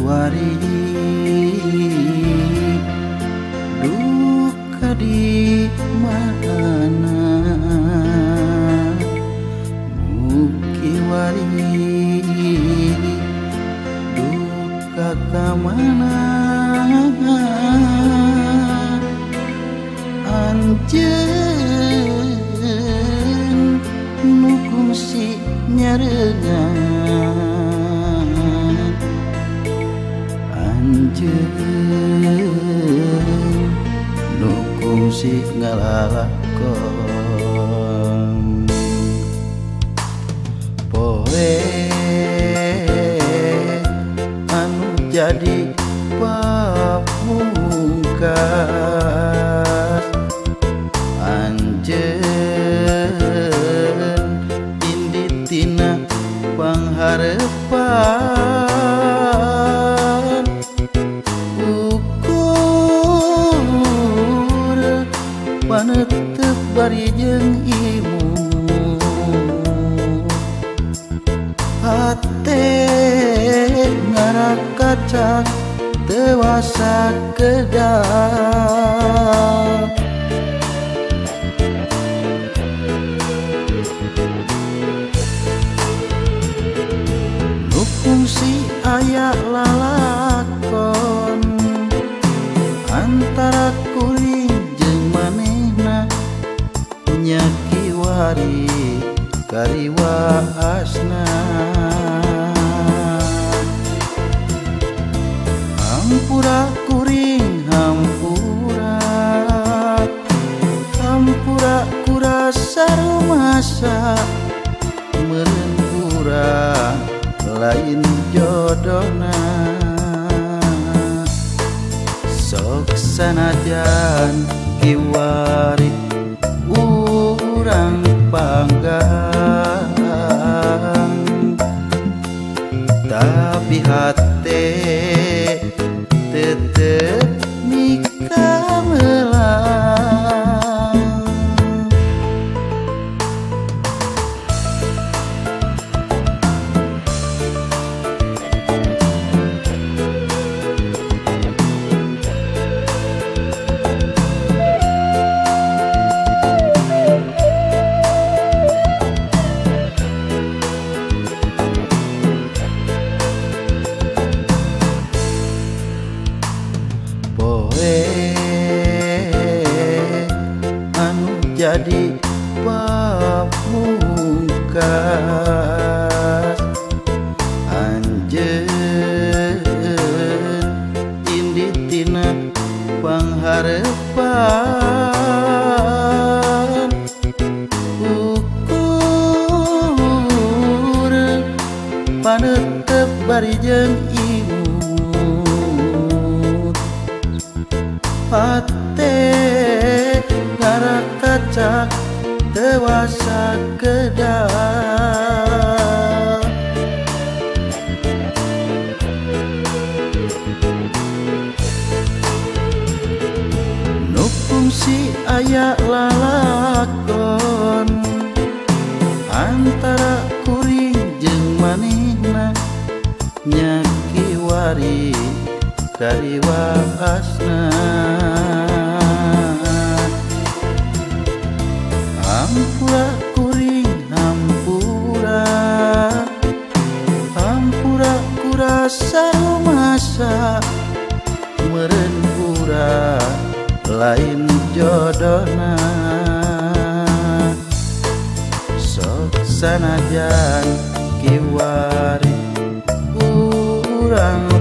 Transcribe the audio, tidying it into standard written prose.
kiwari duka di mana nu kiwari duka ka mana anjeun nu kungsi nyarengan anjeun nu kungsi ngalalakon poe anu jadi pamungkas anjeun inditina pangharepan ukur panetep bari jeung imu hate ngarakacak dewasa kedal nu kungsi aya lalakon antara kuring jeung manehna nya kiwari kariwaasna hampura kuring hampura hampura kurasa rumasa meureun urang lain jodohna sok sanajan kiwari urang panggang tapi hate tetep mikamelang. Poe anu jadi pamungkas anjeun inditina pangharepan ukur panetep bari jeung imut hate ngarakacak dewasa kedal nu kungsi aya lalakon antara kuring jeung manehna nya kiwari kariwaasna hampura kuring hampura hampura kurasa rumasa meureun urang lain jodohna sok sanajan kiwari urang.